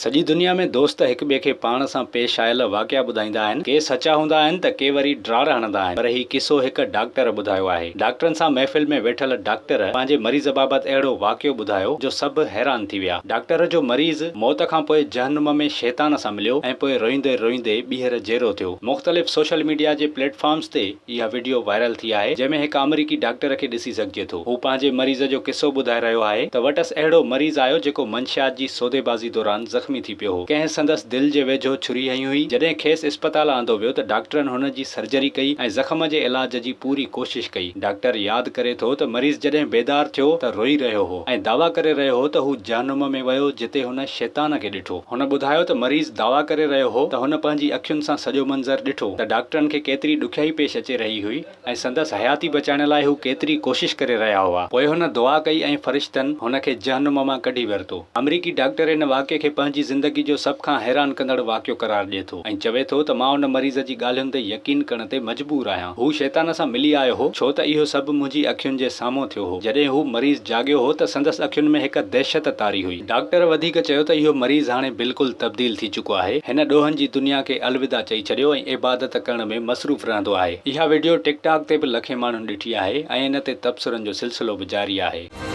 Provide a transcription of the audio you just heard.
سڄي دنيا ۾ دوست هڪ ٻئي کي پاڻ سان پيش آيل واقعا ٻڌائيندا آهن. ڪي سچا هوندا آهن ته ڪي وري ڊاڙ هڻندا آهن. پر هي قصو هڪ ڊاڪٽر ٻڌايو آهي. ڊاڪٽرن سان محفل ۾ ويٺل ڊاڪٽر پنهنجي مريض بابت اهڙو واقعو ٻڌايو جو سڀ حيران ٿي ويا. ڊاڪٽر جو مريض موت کان پوء جهنم ۾ شيطان سان مليو ۽ پوء روئيندي روئيندي ٻيهر جيئرو ٿيو. مختلف سوشل ميڊيا جي پليٽ فارمز تي اها وڊيو وائرل ٿي آهي، جنهن ۾ هڪ آمريڪي ڊاڪٽر کي ڏسي سگهجي ٿو. هو پنهنجي مريض جو قصو ٻڌائي رهيو آهي ته وٽس اهڙو مريض آيو جيڪو منشيات جي سوديبازي دوران زخمي ٿي پيو هو. ڪنهن سندس دل جي ويجهو ڇري هنئي هئي. جڏهن کيس اسپتال آندو ويو ته ڊاڪٽرن هن جي سرجري ڪئي ۽ زخم جي علاج جي پوري ڪوشش ڪئي. ڊاڪٽر ياد ڪري ٿو ته مريض جڏهن بيدار ٿيو ته روئي رهيو هو ۽ دعويٰ ڪري رهيو هو ته هو جهنم ۾ ويو جتي هن شيطان کي ڏٺو. هن ٻڌايو ته مريض دعويٰ ڪري رهيو هو ته هن پنهنجي اکين سان سڄو منظر ڏٺو ته ڊاڪٽرن کي ڪيتري ڏکيائي پيش اچي رهي هئي ۽ سندس حياتي بچائڻ لاء هو ڪيتري ڪوشش ڪري رهيا هئا. پوء هن دعا ڪئي ۽ فرشتن هن کي جهنم مان ڪڍي ورتو. آمريڪي ڊاڪٽر ان واقعي کي پنهنجي زندگي جو سڀ کان حيران ڪندڙ واقعو قرار ڏئي ٿو ۽ چوي ٿو ته مان ان مريض جي ڳالهين تي يقين ڪرڻ تي مجبور آهيان. هو شيطان سان ملي آيو هو، ڇو ته اهو سڀ منهنجي اکين جي سامهون ٿيو هو. جڏهن هو مريض جاڳيو هو ته سندس اکين ۾ هڪ دهشت طاري هئي. ڊاڪٽر وڌيڪ چيو ته اهو مريض هاڻي بلڪل تبديل ٿي چڪو آهي، هن ڏوهن جي دنيا کي الوداع چئي ڇڏيو ۽ عبادت ڪرڻ ۾ مصروف رهندو آهي. اها وڊيو ٽڪ ٽاڪ تي به لکين ماڻهن ڏٺي آهي ۽ ان تي تبصرن جو سلسلو به جاري آهي.